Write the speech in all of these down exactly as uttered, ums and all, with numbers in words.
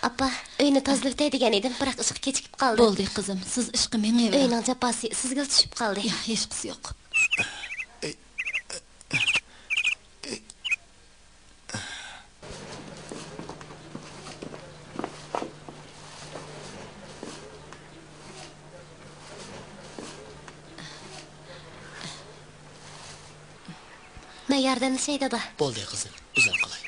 ئاپا، ئۆينى تازىلىۋېتەي دېگەن ئىدىم، بىراق ئىشقا كېچىكىپ قالدىم. بولدى، قىزىم، سىز ئىشقا مېڭىۋېرىڭ. ئۆينىڭ جاپاسى سىزگىلا چۈشۈپ قالدى. ياق، ھېچقىسى يوق. مەن ياردەملىشەي، دادا. بولدى، قىزىم، ئۆزۈم قىلاي.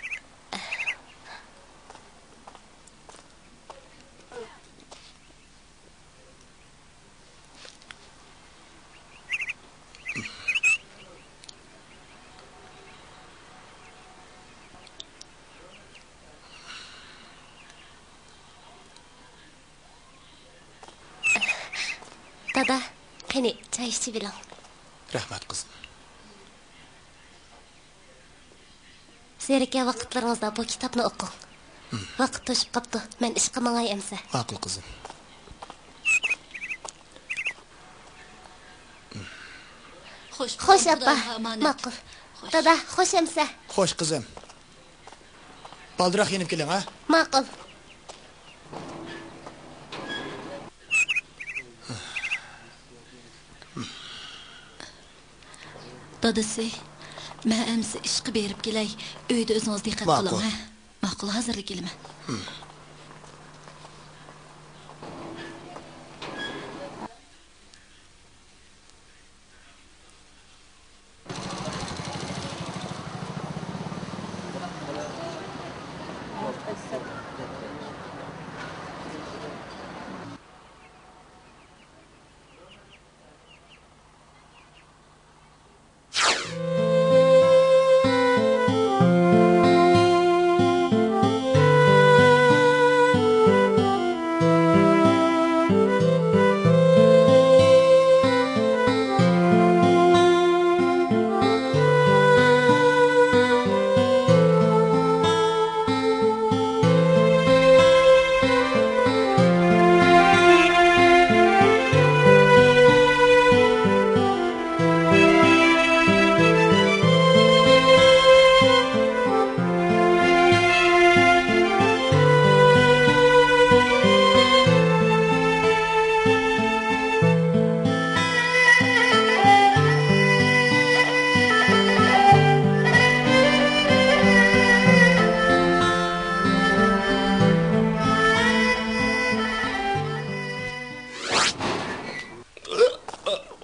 دادا، قېنى، چاي ئىچىۋېلىڭ. رەھمەت، قىزىم. زېرىككەن ۋاقىتلىرىڭىزدا بۇ كىتابنى ئوقۇڭ. ھىم. ۋاقىت توشۇپ قاپتۇ. مەن ئىشقا ماڭاي ئەمسە. ماقۇل، قىزىم. خوش، خوش، ئاپا. ماقۇل. خوش. دادا، خوش ئەمسە. خوش، قىزىم. بالدۇرراق يېنىپ كېلىڭ، ھە؟ ماقۇل. دادىسى، مەن ئەمسە ئىشقا بېرىپ كېلەي. ئۆيدە ئۆزىڭىز دىققەت قىلىڭ، ھە؟ ماقۇل، ھازىرلا كېلىمەن.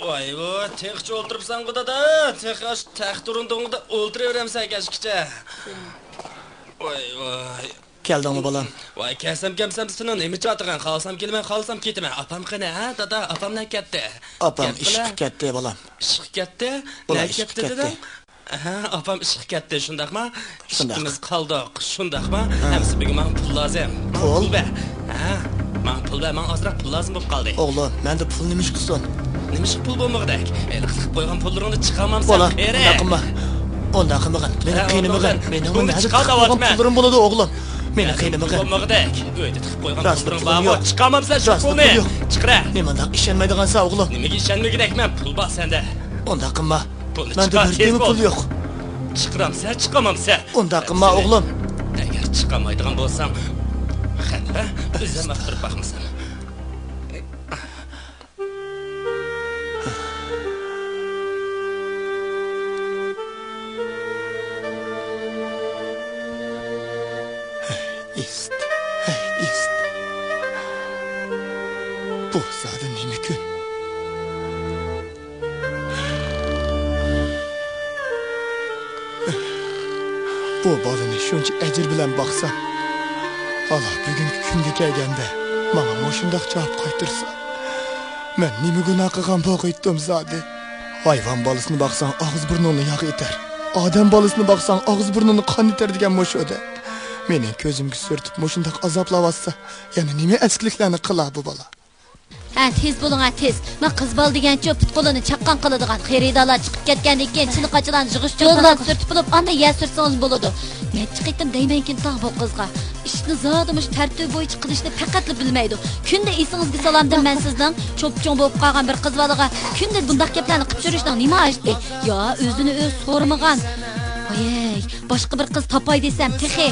ۋاي ۋاي، تېخىچە ئولتۇرۇپسەنغۇ دادا، تېخى ئاشۇ تەخت ئورۇندۇقۇڭدا ئولتۇرۇۋېرەمسەن كەچكىچە. ۋاي ۋاي. كەلدىڭمۇ بالام؟ ۋاي، كەلسەم كەلسەم سېنىڭ نېمە چاتىقىڭ؟ خالىسام كېلىمەن، خالىسام كېتىمەن. ئاپام قېنى، ھە دادا؟ ئاپام نەگە كەتتى؟ ئاپام ئىشقا كەتتى بالام. ئىشقا كەتتى؟ نەگە كەتتى دېدىڭ؟ ئەھە، ئاپام ئىشقا كەتتى، شۇنداقما؟ شۇنداق. ئىككىمىز قالدۇق، شۇنداقما؟ ھە. ئەمسە بۈگۈن ماڭا پۇل لازىم. ماڭا پۇل؟ پۇل بەر. ھە، ماڭا پۇل بەر، ماڭا ئازراق پۇل لازىم بولۇپ قالدى. ئوغلۇم، مەندە پۇل نېمە ئىش قىلسۇن؟ نېمە ئىش پۇل بولمىغۇدەك؟ ھېلىقى تىقىپ قويغان پۇللىرىڭنى چىقارمامسەن، قېرى؟ ئۇنداق قىلما. ئۇنداق قىلمىغىن. مېنىڭ قېنىمىغىن. مېنىڭمۇ نەدە تىقىپ قويغان پۇللىرىم بولىدۇ، ئوغلۇم؟ مېنىڭ قېنىمىغىن. بولمىغۇدەك. ئۆيدە تىقىپ قويغان پۇللىرىڭ بارمۇ؟ چىقارمامسەن شۇ پۇلنى؟ چىقىرە. نېمانداق ئىشەنمەيدىغانسەن، ئوغلۇم؟ نېمىگە ئىشەنمىگۈدەكمەن؟ پۇل بار سەندە. ئۇنداق قىلما. پۇلنى چىقار، تېز بول. مەندە بىر تىيىنمۇ پۇل يوق. چىقىرامسەن، چىقارمامسەن؟ ئۇنداق قىلما، ئوغلۇم. ئەگەر چىقارمايدىغان بولساڭ، قېنى، ئۆزۈم ئاختۇرۇپ باقمىسام. ئىسىت، ئىسىت. بۇ زادى نېمە كۈن؟ بۇ بالىنى شۇنچە ئەجىر بىلەن باقسام، ئالا بۈگۈنكى كۈنگە كەلگەندە ماڭا مۇشۇنداق جاۋاب قايتۇرسا، مەن نېمە گۇناھ قىلغان بولغىيتتۇم زادى؟ ھايۋان بالىسىنى باقساڭ ئاغزى بۇرنۇڭنى ياغ ئېتەر، ئادەم بالىسىنى باقساڭ ئاغزى بۇرنۇڭنى قان ئېتەر دېگەن مۇشۇدە. مېنىڭ كۆزۈمگە سۈرتۈپ مۇشۇنداق ئازابلاۋاتسا، يەنە نېمە ئەسكىلىكلەرنى قىلا بۇ بالا؟ ھە، تېز بولۇڭ، ھە، تېز. مانا قىز بالا دېگەنچۇ پۇت-قولىنى چاققان قىلىدىغان، خېرىدارلار چىقىپ كەتكەندىن كېيىن چىنە-قاچىلارنى يىغىشتۇرىدىغان، سۈرتۈپ بولۇپ، ئاندىن يەر سۈرتسىڭىز بولىدۇ. نەچچە قېتىم دەيمەنكىن تاغ بۇ قىزغا. ئىشنى زادى مۇشۇ تەرتىپى بويىچە قىلىشنى پەقەتلا بىلمەيدۇ. كۈندە ئېسىڭىزگە سالامدىم مەن سىزنىڭ، چوپچوڭ بولۇپ قالغان بىر قىز بالىغا كۈندە بۇنداق گەپلەرنى قىلىپ يۈرۈشنىڭ نېمە ھاجىتى؟ يا ئۆزىنى ئۆزى سورىمىغان. ۋاي، باشقا بىر قىز تاپاي دېسەم تېخى.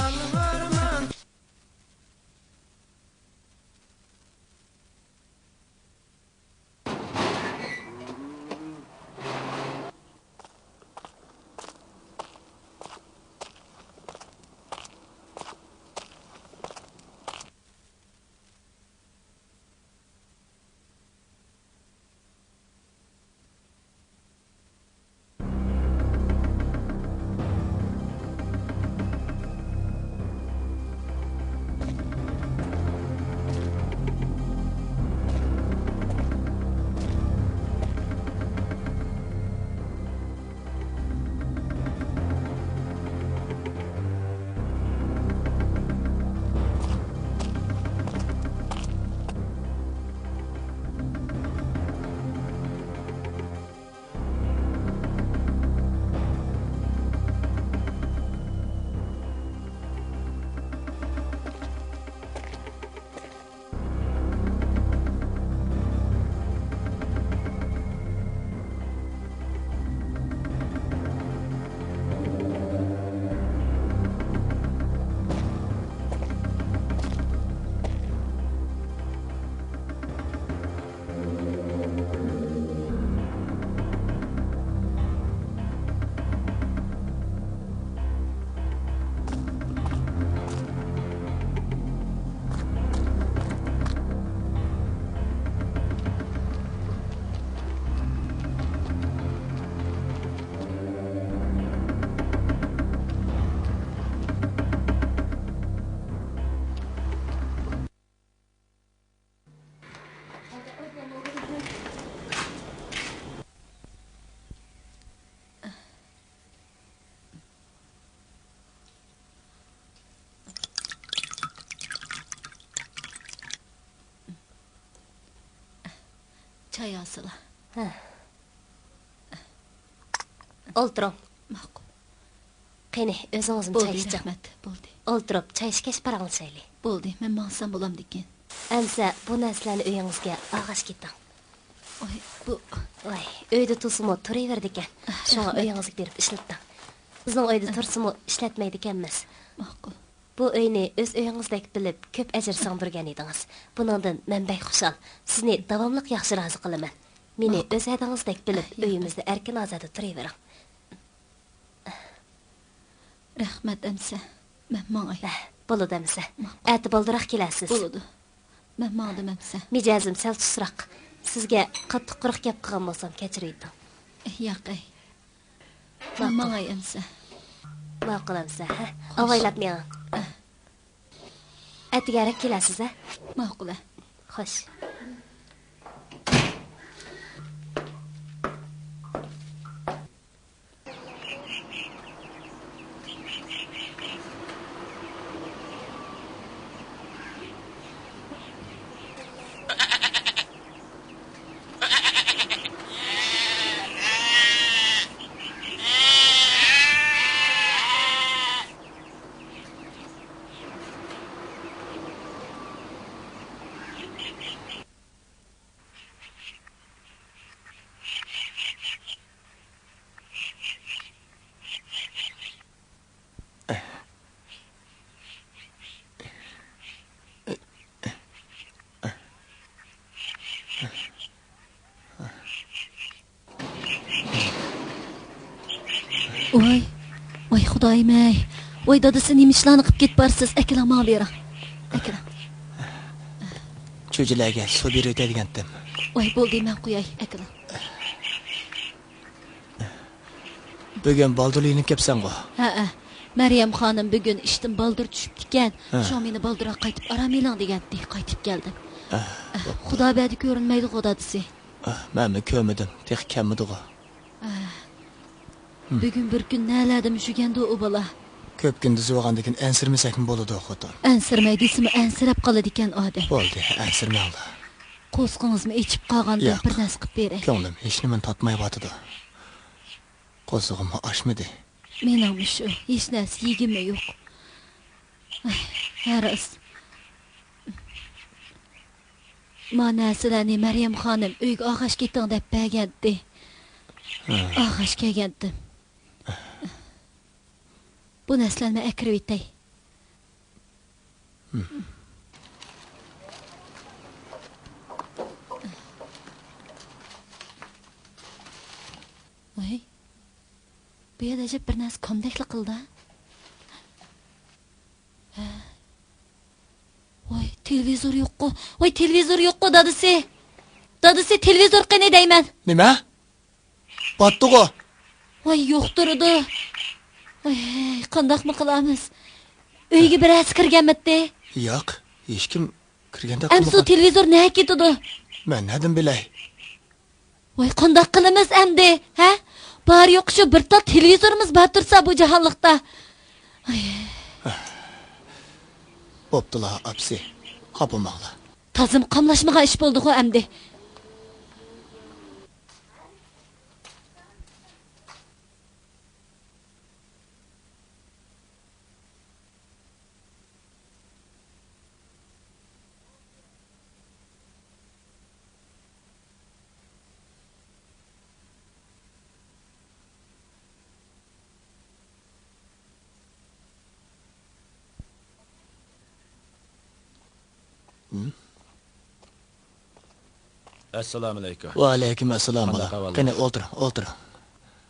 چاي ھاسىلا. ھە. ئولتۇرۇڭ. ماقۇل. قېنى، ئۆزىڭىزمۇ چاي بولدى، ئىچىڭ. رەھمەت، بولدى. ئولتۇرۇپ چاي ئىچكەچ پاراڭلىشايلى. بولدى، مەن ماڭسام بولامدىكىن؟ ئەمسە بۇ نەرسىلەرنى ئۆيىڭىزگە ئالغاچ كېتىڭ. ئوي، بۇ. ۋاي، ئۆيدە تۇرسىمۇ تۇرۇۋېرىدىكەن. ئاھ، شۇڭا رەھمەت. ئۆيىڭىزگە بېرىپ ئىشلىتىڭ. بىزنىڭ ئۆيدە ئاھ. تۇرسىمۇ ئىشلەتمەيدىكەنمىز. ماقۇل. بۇ ئۆينى ئۆز ئۆيىڭىزدەك بىلىپ، كۆپ ئەجىر سىڭدۈرگەن ئىدىڭىز. بۇنىڭدىن مەن بەك خۇشال. سىزنى داۋاملىق ياخشى رازى قىلىمەن. مېنى ماقۇل. ئۆز ھەدىڭىزدەك بىلىپ، ئاھ، ياق. ئۆيىمىزدە ئەركىن-ئازادە تۇرۇۋېرىڭ. رەھمەت ئەمسە. مەن ماڭاي. ھە، بولىدۇ ئەمسە. ماقۇل. ئەتە بالدۇرراق كېلەرسىز. بولىدۇ. مەن ماڭدىم ئەمسە. مىجەزىم سەل سۇسراق. سىزگە قاتتىق قۇرۇق گەپ قىلغان بولسام كەچۈرۈۋېتىڭ. ياق ئەي. ماقۇل. ماڭاي ئەمسە. ماقۇل ئەمسە، ھە؟ خوش. ئاۋايلاپ مېڭىڭ. ئەتىگەنرەك كېلەرسىز، ھە؟ ماقۇل، ھە. خوش. ۋاي، ۋاي خۇدايىم-ئەي. ۋاي دادىسى، نېمە ئىشلارنى قىلىپ كېتىپ بارسىز؟ ئەكېلىڭ ماڭا بېرىڭ. ئەكېلىڭ. چۈجىلەرگە سۇ بېرىۋېتەي دېگەنتىم. ۋاي بولدى، مەن قوياي. ئەكېلىڭ. بۈگۈن بالدۇرلا يېنىپ كەپسەنغۇ؟ ھەئە. مەريەم خانىم بۈگۈن ئىشتىن بالدۇر چۈشۈپتىكەن. ھە. شۇڭا مېنى بالدۇرراق قايتىپ ئارام ئېلىڭ دېگەنتى. قايتىپ كەلدىم. ئەھ، بوپتۇ. خۇدا بەردى كۆرۈنمەيدىغۇ دادىسى. ئەھ، مەنمۇ كۆرمىدىم. تېخى كەلمىدىغۇ. ئەھ. ھىم. بۈگۈن بىر كۈن نەلەردە مۈشۈگەندۇ ئۇ بالا؟ كۆپ كۈندۈزى بولغاندىكىن ئەنسىرىمىسەكمۇ بولىدۇ، خوتۇن. ئەنسىرىمەي دېسىمۇ ئەنسىرەپ قالىدىكەن ئادەم. بولدى، ئەنسىرىمەڭلار. قورسىقىڭىزمۇ ئېچىپ قالغاندىن ياق. بىر نەرسە قىلىپ بېرەي. كۆڭلۈم ھېچنېمىنى تارتمايۋاتىدۇ. قورسىقىممۇ ئاچمىدى. مېنىڭمۇ شۇ، ھېچ نەرسە يېگۈممۇ يوق. ئاي، ھە راست. ما نەرسىلەرنى مەريەم خانىم ئۆيگە ئالغاچ كېتىڭ دەپ بەرگەنتى. ھە. ئالغاچ كەلگەنتىم. بۇ نەرسىلەرنى مەن ئەكىرىۋېتەي. ھىم. ۋاي، بۇ يەردە ئەجەب بىر نەرسە كومدەكلا قىلدى. ھە. ۋاي، تېلېۋىزور يوققۇ. ۋاي، تېلېۋىزور يوققۇ، دادىسى. دادىسى، تېلېۋىزور قېنى دەيمەن. نېمە؟ باتتىغۇ. ۋاي، يوق تۇرىدۇ. ۋاي، قانداقمۇ قىلامىز؟ ئۆيگە بىرەرسى كىرگەنمىتى؟ ياق، ھېچكىم كىرگەندەك قىلمىغان. ئەمسە تېلېۋىزور نەگە كېتىدۇ؟ مەن نەدىن بىلەي؟ ۋاي، قانداق قىلىمىز ئەمدى، ھە؟ بار يوقى شۇ بىر تال تېلېۋىزورىمىز بار تۇرسا بۇ جاھانلىقتا. ئاي. بوپتۇلا، ئاپىسى، خاپا بولماڭلا. تازىمۇ قاملاشمىغان ئىش بولدىغۇ ئەمدى. ئەسسالامۇئەلەيكۇم. ۋەئەلەيكۇم ئەسسالام، بالا. قانداق ئەھۋالىڭىز؟ قېنى، ئولتۇر، ئولتۇر.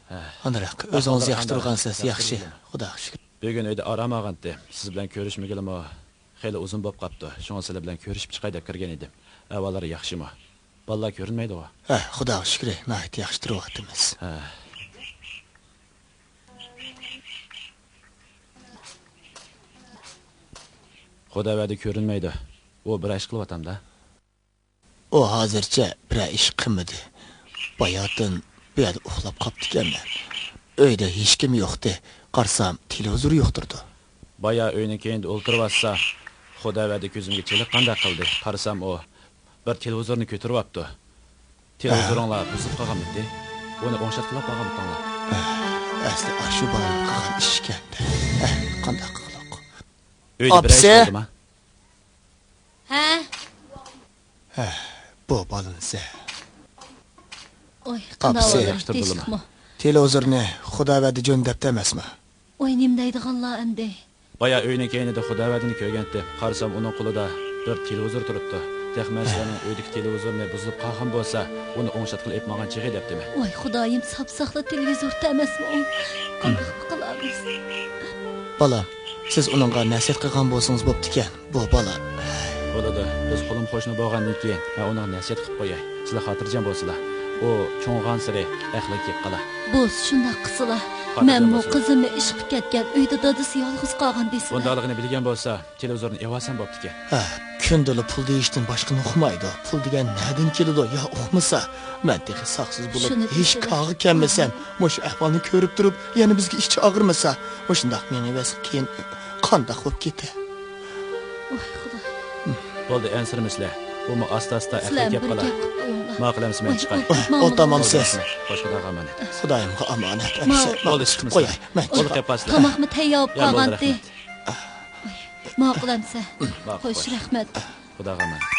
ھە. ئاندىراق، ئۆزىڭىز ياخشى تۇرغانسىز؟ ياخشى، خۇداغا شۈكۈر. بۈگۈن ئۆيدە ئارام ئالغانتىم. سىز بىلەن كۆرۈشمىگىلىمۇ خېلى ئۇزۇن بوپ قاپتۇ. شۇڭا سىلەر بىلەن كۆرۈشۈپ چىقاي دەپ كىرگەن ئىدىم. ئەھۋاللىرى ياخشىمۇ؟ بالىلار كۆرۈنمەيدىغۇ؟ ھە، خۇداغا شۈكرى، ناھايىتى ياخشى تۇرۇۋاتىمىز. ھە. خۇدا ۋەدە كۆرۈنمەيدۇ. ئۇ بىر ئىش قىلىۋاتامدا. ئۇ ھازىرچە بىرەر ئىش قىلمىدى. باياتىن بۇ يەردە ئۇخلاپ قاپتىكەنمەن. ئۆيدە ھېچكىم يوقتى. قارىسام، تېلېۋىزور يوق تۇرىدۇ. بايا ئۆينىڭ كەينىدە ئولتۇرۇۋاتسا، خۇدا ۋەدە كۆزۈمگە چېلىق قانداق قىلدى. قارىسام، ئۇ بىر تېلېۋىزورنى كۆتۈرۈۋاپتۇ. تېلېۋىزورۇڭلار بۇزۇلۇپ قالغانمىتى؟ ئۇنى ئوڭشاتقىلى بارغانمىتىڭلار؟ ئەسلى ئاشۇ بالىنىڭ قىلغان ئىشى ئىكەن. قانداق قىلىق؟ ئۆيدە بىرەر ئىش ئاپىسى؟ بولدىما؟ ھە؟ ھە، بۇ بالىنى سە. ئوي، ئاپىسى. قانداق ياخشىدۇر، تىنچلىقمۇ؟ تېلېۋىزورنى خۇداۋەردى جون دەپتۇ ئەمەسمۇ؟ ئوي، نېمە دەيدىغانلار ئەمدى؟ بايا ئۆينىڭ كەينىدە خۇداۋەردىنى كۆرگەنتىم. قارىسام، ئۇنىڭ قولىدا بىر تېلېۋىزور تۇرۇپتۇ. تېخى مەن سىلەرنىڭ ئۆيدىكى تېلېۋىزورنى بۇزۇلۇپ قالغان بولسا، ئۇنى ئوڭشاتقىلى ئېلىپ ماڭغان چېغى دەپتىمەن. ۋاي خۇدايىم، ساپساقلا تېلېۋىزوردا ئەمەسمۇ ئۇ؟ قانداقمۇ قىلارمىز؟ بالام، سىز ئۇنىڭغا نەسىھەت قىلغان بولسىڭىز بوپتىكەن، بۇ بالا. بولىدۇ، بىز قولۇم قوشنا بولغاندىن كېيىن مەن ئۇنىڭغا نەسىھەت قىلىپ قوياي. سىلەر خاتىرجەم بولسىلا، ئۇ چوڭىغانسېرى ئەقلىگە كېلىپ قالار. بولسا شۇنداق قىلسىلا، خاتىرجەم مەنمۇ بولسىلا. قىزىمنى ئىشقا كەتكەن، ئۆيدە دادىسى يالغۇز قالغان دېسىلە. بۇنداقلىقىنى بىلگەن بولسا، تېلېۋىزورنى ئېۋالسام بوپتىكەن. ھە، كۈندىلا پۇل دېيىشتىن باشقىنى ئۇقمايدۇ. پۇل دېگەن نەدىن كېلىدۇ يا ئۇقمىسا؟ مەن تېخى ساقسىز بولۇپ، شۇنى ھېچ دېسىلە. كارغا كەلمىسەم، مۇشۇ ئەھۋالنى كۆرۈپ تۇرۇپ، يەنە بىزگە ئىچى ئاغرىمىسا، مۇشۇنداق مېڭىۋەرسە كېيىن قانداق بولۇپ كېتە؟ ۋاي خۇداي. بولدى، ئەنسىرىمە سىلەر. ئۇمۇ ئاستا-ئاستا ئەقلىگە كېلىپ قالار. سىلەر بىر گەپ قىلىپ قويۇڭلار. ماقۇل ئەمىسە، مەن ۋاي، چىقاي. ئولتۇرمامسىز؟ خوش، خۇداغا ئامانەت. خۇدايىمغا ئامانەت ئەمىسە. بولدى، چىقىمىز. قوياي، مەن چىقاي. بولدى، قېلىپ قالسىلەر. تاماقمۇ تەييار بولۇپ قالغانتى. ماقۇل ئەمىسە. خوش، رەھمەت. خۇداغا ئامانەت.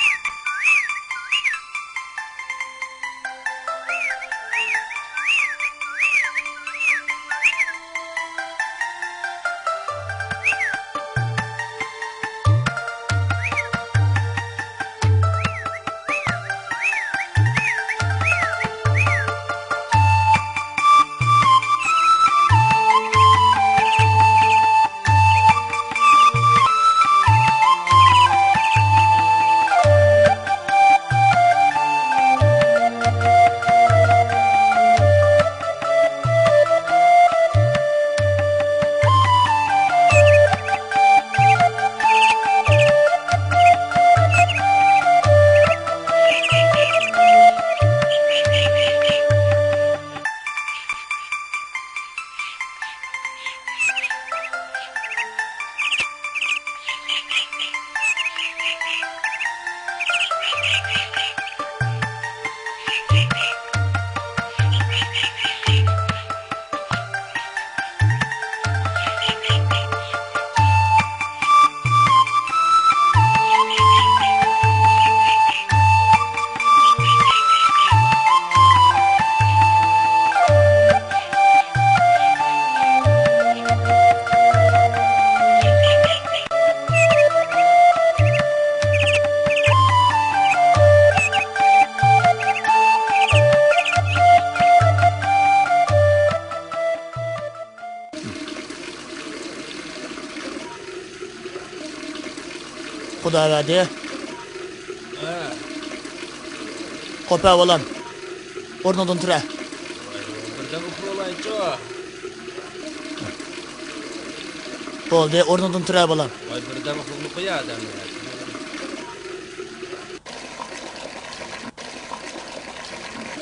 خۇداۋەردى. ھە. قوپە بالام. ئورنۇڭدىن تۇرە. ۋاي، بىردەم ئۇخلىۋالايچۇ. بولدى، ئورنۇڭدىن تۇرە بالام. ۋاي، بىردەم ئۇخلىغىلى قويە ئادەمنى.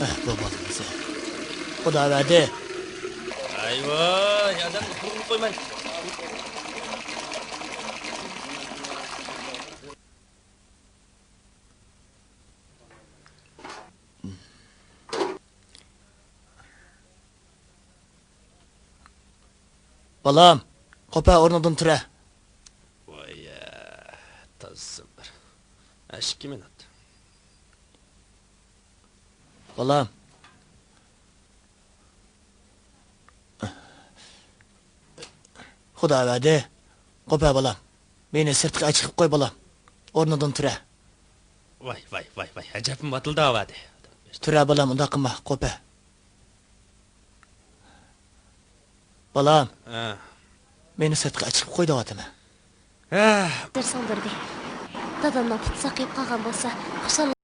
ئەھ، بۇ بالىنى سەن. خۇداۋەردى. ۋاي ۋاي، ئادەمنى ئۇخلىغىلى قويماي. بالام، قوپە ئورنۇڭدىن تۇرە. ۋاي، تازىسى بىر. ئىككى مىنۇت. بالام. خۇداۋەردى. قوپە بالام. مېنى سىرتقا ئەچىقىپ قوي، بالام. ئورنۇڭدىن تۇرە. ۋاي، ۋاي، ۋاي، ۋاي، ئەجەبمۇ ۋاتىلداۋەردى. تۇرە، بالام، ئۇنداق قىلما، قوپە. بالام. ھە. مېنى سىرتقا ئەچىقىپ قوي دەۋاتىمەن. ھە. دەرسىڭ بەردى. دادامنىڭ پۇتى ساقىيىپ قالغان بولسا، خۇشال